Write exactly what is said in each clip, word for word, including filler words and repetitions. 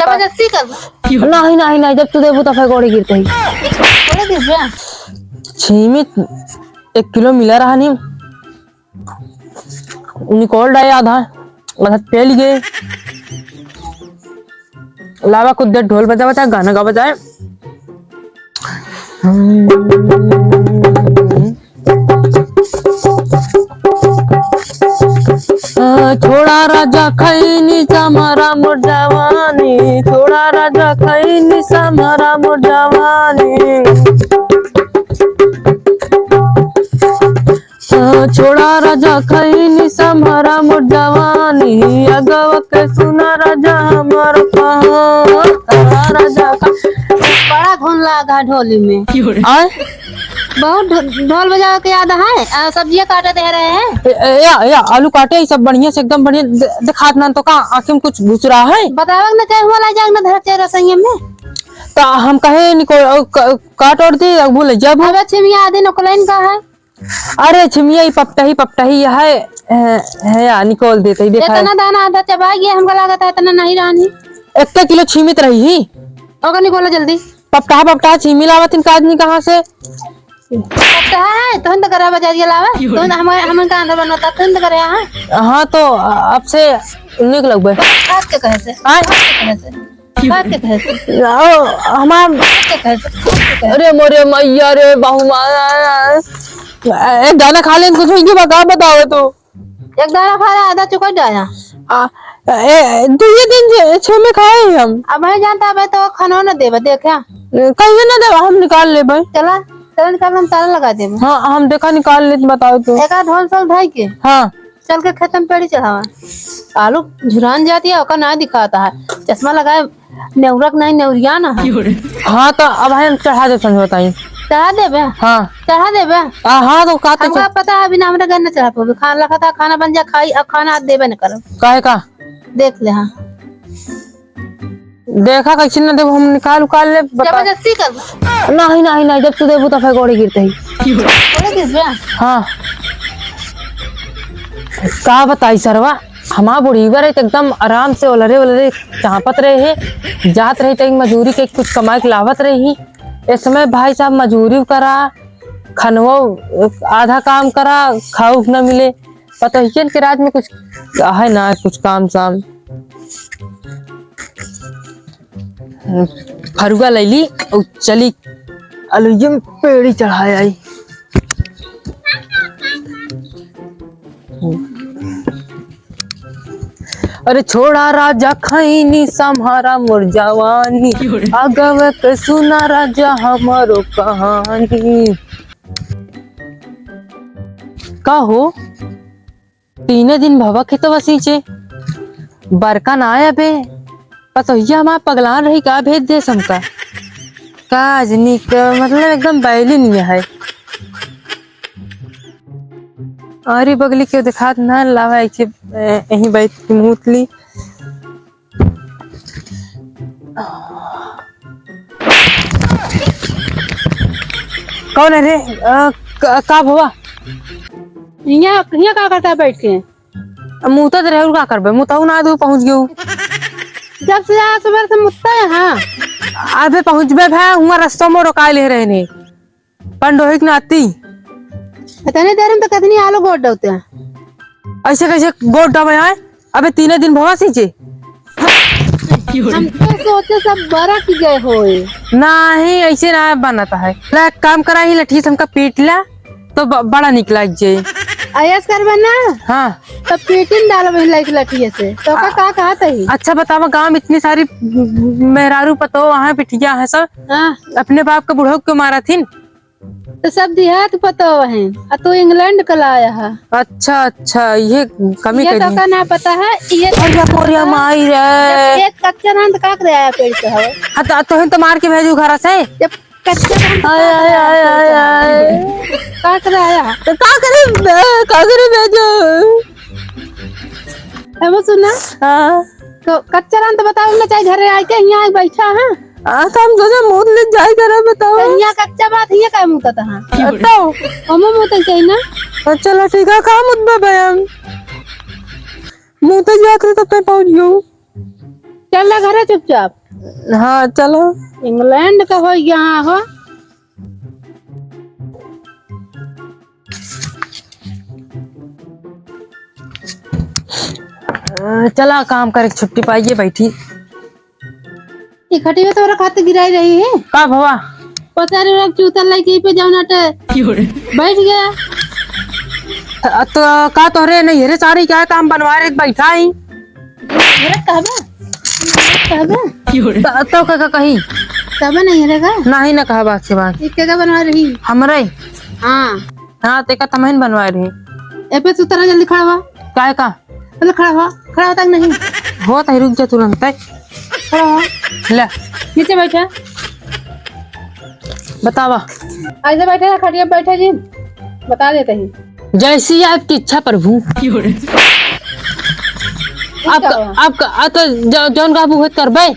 जबरदस्ती करबा? नहीं, नहीं, नहीं, जब तू देबू तब गोड़े गिरते ही। गोड़े गिरबे? छीमी एक किलो मिला रहा नी, निकोल डाए आधा, आधा तेल गए। लावा कुछ देर ढोल बजा बजा गाना गा बजाए। छोड़ा राजा खैनी सा मारा मोर जवानी, छोड़ा राजा खैनी सा मारा मोर जवानी। छोड़ा राजा खैनी सा मारा मोर जवानी, अगवा के सुना राजा हमार कहानी। राजा खा-, बड़ा घुन लागा ढोली में। आय? बहुत ढो-, ढोल बजावे के याद है। आ, सब्जियां काटे दे रहे हैं। ए, ए, या, या, आलू काटे, ये सब बढ़िया से, एकदम बढ़िया दे-, देखात ना तो का आँखें में कुछ घुस रहा है? बतावे के ना चाहे हुआ ला जाए ना धर चाहे रसोइया में। तो हम कहे निको-, अ, क-, काट और दे, अब भूल जाबू। अबे छिमिया आदि नकलाइन का है। अरे छिमिया, ई पपटही, पपटही है, है, है या, निकोल देते ही देखा है। इतना दाना आधा चबा गया, हमका लागत है इतना नहीं रहनी। एक किलो छीमित रही ही। ओकर निकोला जल्दी। पपटहा, पपटहा छीमी लावत इनका आदमी कहाँ से? पपटहा है, तुम तो करा बजारिया लावा। तुम हमारे, हमन का आंदर बनता, तुम तो करे यहाँ। हाँ, तो अब से निक लगबे। हाथ के कहे से? आय? हाथ के कहे से? बात के कहे से? आओ, हमार बात के कहे से? बात के कहे से? अरे मोरे मैया रे, बाहु मारा। एक दाना खा लेन, कुछ होइगी बा, का बतावे तू? एक दाना खा रहा, आधा चुका जाया। आ, ए, दुइये दिन जे, छे में खाए हम। अब मैं जानता, अब तो खाना न देबे, देख, हाँ। कहिए ना देबे, हम निकाल लेबे। चला, चला निकाल, हम ताला लगा देबे। हाँ, हम देखा निकाल लेत, बताओ तो। एक आध ढोल सोल ढाई के। हाँ। चल के खेतन पेड़ी चढ़ावा। आलू झुरान जाती है, ओका ना दिखाता है। चश्मा लगाए, नेउरक नहीं, नेउरिया ना है। हाँ, तो अब हम चढ़ा दे, समझ बताई। चढ़ा देबे? हाँ। चढ़ा देबे? आ, हाँ, तो का तो हमका चढ़- पता है, बिना हमरे घर न चढ़ा पावे। खाना लखा था, खाना बन जा, खाई, अब खाना आज देबे न करब। काहे का? देख ले, हाँ। देखा, कैसे न देबो, हम निकाल उकाल ले, बता। जबरदस्ती कर। नहीं, नहीं, नहीं, जब तू देबू, तो फिर गोड़े गिरते ही। गोड़े गिरबे? हाँ। का बताई सरवा, हमार बुढ़ीवर है, एकदम आराम से ओलरे ओलरे चापत रहे है, जात रही तो मजूरी के कुछ कमाई के लावत रही। इस समय भाई साहब मजूरी करा, खनवो आधा काम करा, खाऊ न मिले। पतोहियन के राज में कुछ है ना, कुछ काम साम। फरुआ लैली और चली अलुइये में पेड़ी चढ़ाए आई। अरे छोड़ा राजा खैनी सम्हारा मोर जवानी, अगवे के सुना राजा हमारो कहानी। का हो, तीने दिन भवा खेतवा सींचे, बरका ना आया बे। पतोहिया हमार पगलान रही का, भेज दे हमका। काज निक, मतलब एकदम बैली निया है। अरे बगली के देखात ना लावा, ऐसे, ए, यहीं बैठ के मूत ली। कौन है रे? अ, क-, का भवा? हियाँ, हियाँ का करता है बैठ के? अब मुतत रहे, और का करबे? मुतहु ना दू, पहुँच गयो। जब से आया सुबह से मुतता है, हाँ। अबे पहुँचबे भा, हुआँ रस्तों में रोकाए ले रहने। पंडोहिक नाती। इतने देर में तो कितनी आलू गोड़ डलते हैं। ऐसे कैसे गोड़ डबे आए? अबे तीने दिन भवा सींचे। हम तो सोचे सब बरक गए होए। नहीं, ऐसे ना बनता है। ला, एक काम करा, ही लठिया से हमका पीट ला, तो ब-, बड़ा निक लाग जाए। अयस करबे ना? हाँ। तो पीटिन डालो वही लाइक लठिया से। तो का, आ, का कहत ही? अच्छा बतावा, गाँव में इतनी सारी मेहरारू पतो वहाँ बिटिया है सब। हाँ। अपने बाप के बुढ़ऊ के मारा थी। तो सब देहात पता है, आ तू इंग्लैंड का लाया है। अच्छा, अच्छा, ये कमी ये कर तो दी। का ना पता है, ये अरे मोरिया माई रे। एक कच्चा रांध का करे आया पेड़ से हवे। हाँ, तो तोहन तो मार के भेजू घर से। जब कच्चा रांध आय, आय, आय, आय, आय। का करे आया? तो का करे, का करे भेजो? हम सुना। हाँ। तो कच्चा रांध तो बताओ ना, चाहे घरे आके यहाँ आके बैठा है। हाँ, तो हम सोचे मूत ले जाए करे, बताओ। तो यहाँ कच्चा बात, यहाँ का मूतत है? बताओ। हम मूत चाहिए ना। तो चलो ठीक है, का मूत बे हम? मूत जात रहे तब तक पहुँच गयो। चल ना घरे चुपचाप। हाँ, चलो। इंग्लैंड का हो यहाँ हो। अ, चला काम करे, छुट्टी पाइए, बैठी। ई खटिया तोरा खातिर गिराई रही है। का भवा? पचास रुपया के चूतल लइके ई पे जाओ नाटे। क्यों रे? बैठ गया। अ, तो का तोहरे नहीं रे सारी क्या काम बनवा रहे, बैठा ही। मेरे कहबे? कहबे? क्यों रे? त-, तो का, का कही? कहबे नहीं रे का? नहीं ना कहबा के बाद। ई के का बनवा रही? हमरे? हाँ। हाँ, तेका तमहिन बनवाए रही। ए पे तू तरह जल्दी खड़ा हुआ। काहे का? पहले खड़ा हुआ, खड़ा होता कि नहीं? होत है, रुक जा तुरंत। खड़ा हुआ। ले। नीचे बैठा। बतावा। ऐसे बैठे ना, खटिया बैठे जी। बता देते हैं। जैसी आपकी इच्छा प्रभु। आपका, आपका, आ तो ज-, जौन का बुहत करबे।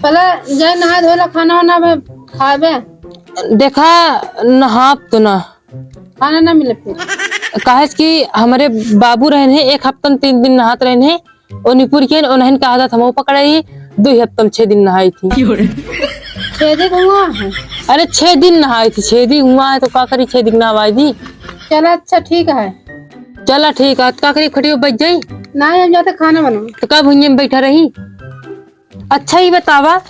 पहले जाए नहा धोला, खाना वाना में खाबे। देखा, नहाब तो ना। खाना ना मिले फिर। काहे कि हमरे बाबू रहन है, एक हफ्ता में तीन दिन नहात रहन है, ओ निपुर के ओनहन का आदत हमहू पकड़ाई, दो हफ्ता में छह दिन नहाई थी। छह दिन हुआ है? अरे छह दिन नहाई थी, छह दिन हुआ है तो का करी, छह दिन नहावाई दी। चला अच्छा ठीक है। चला ठीक है, तो का करी, खटियो बच जाई? ना, हम जाते खाना बनाओ। तो का भुइये में बैठा रही? अच्छा ही बतावा,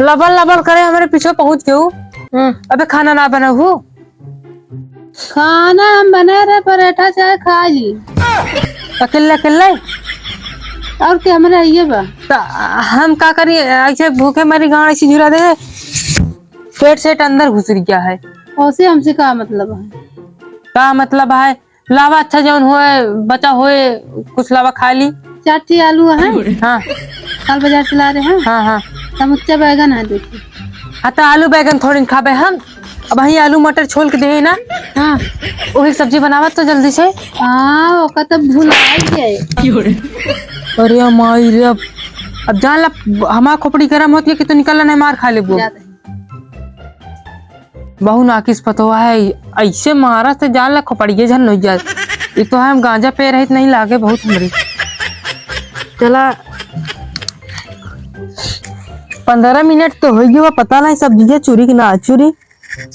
लबल लबल करे हमरे पीछे पहुँच गयो। हाँ। अबे खाना ना बनाऊ? खाना हम बना रहे, पराठा चाहे खा ली। अकेले अकेले? और के हमरे ये बा। त हम का करी, ऐसे भूखे मरी गाँड़ ऐसी झुरा दे, पेट सेट अंदर घुस गया है। ओसे हमसे का मतलब है? का मतलब है? लावा अच्छा जौन होए, बचा होए, कुछ लावा खा ली। चार ठी आलू है। हाँ। कल बाजार से ला रहे हैं। हाँ, हाँ। समुच्चा बैगन है, देखिए। हाँ, तो आलू बैगन थोड़ी खाबे हम। अब वही आलू मटर छोल के दे ना। हाँ। वही सब्जी बनावा तो जल्दी से। हाँ, ओका तो भुला गए। अरे माई रे, अब, अब जान ला, हमार खोपड़ी गरम होती है कि तो निकल नहीं, मार खा लेबो। जाते हैं। बहु नाकिस पतोह है, ऐसे मारा से जान ला खोपड़िए झन होइ जाए। ये तो हम गांजा पे रहित नहीं लागे बहुत हमरी। चला, पन्द्रह मिनट तो होइ गया, पता नहीं सब्जिया चुरी कि ना चुरी।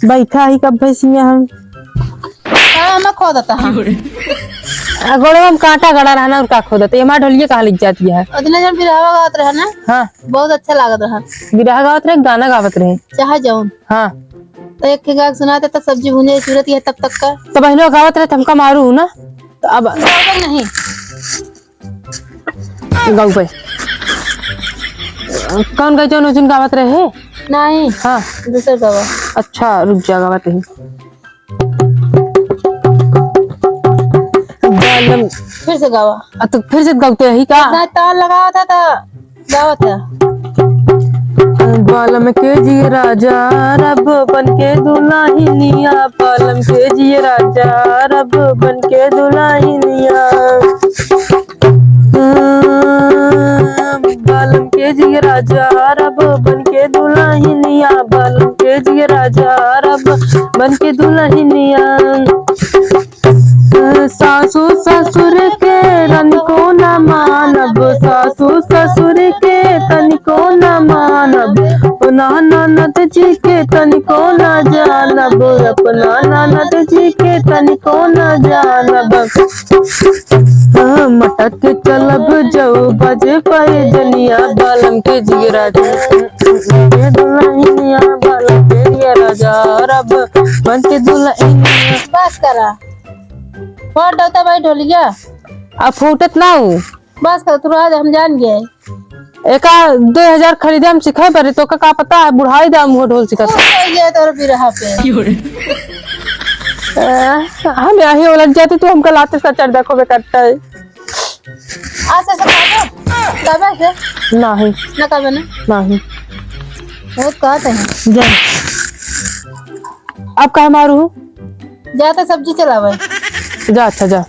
बैठा ही कब भैंसिया हम। का हमें खो देता है? आ, गोड़वा में कांटा गड़ा रहा ना, और का खो देता? ये हमार ढोलिया कहाँ लिख जाती है? उतने जन बिरहवा गावत रहे ना? हाँ। बहुत अच्छा लागत रहा। बिरहा गावत रहे, गाना गावत रहे। चाहे जौन। हाँ। तो एक ठे गा के सुना देता, सब्जी भुने सूरत ये तब तक का। तो बहनों गावत रहे, तुमका मारू ना। तो अब गावत नहीं। गाऊ पे। कौन गए जौन उस दिन गावत रहे? नहीं। हाँ। दूसर गावा। अच्छा, रुक जा, गावत रही। बालम। फिर से गावा। आ, तो फिर से गावते रही का? इतना ताल लगावा था तो गावा था। बालम के जियरा जरब बन के दुलहिनिया, बालम के जियरा जरब बन के दुलहिनिया। बालम के जियरा जरब बन के दुलहिनिया, बालम के जियरा जरब बन के दुलहिनिया। सासु ससुर के तनिको न मानब, सासु ससुर के तनिको न मानब, अपना ननद जी के तनिको न जानब, अपना ननद जी के तनिको न जानब। हाँ, मटक चलब जौ बजे पैजनिया, बालम के जियरा जरब, दुलहिनिया, बालम के जियरा जरब बन के दुलहिनिया। बस करा। फोड़ देता भाई ढोलिया। अब फूटत ना हो। बस कर, तू रह जा, हम जान गए। एका दो हजार खरीदे हम सिखाए परे, तो का, का पता है, बुढ़ाई दे हम वो ढोल सिखत। फूट गई है तोर बिरहा पे। अ, हम यही उलझ जाती, तू हमका लाते सचर देखो बे करता है। आज से सिखा दो। तबे से? नहीं। ना कबे ना? नहीं। वो कहते हैं। जा। अब काहे मारू? जा तो सब्जी चलावे। जा, अच्छा, जा।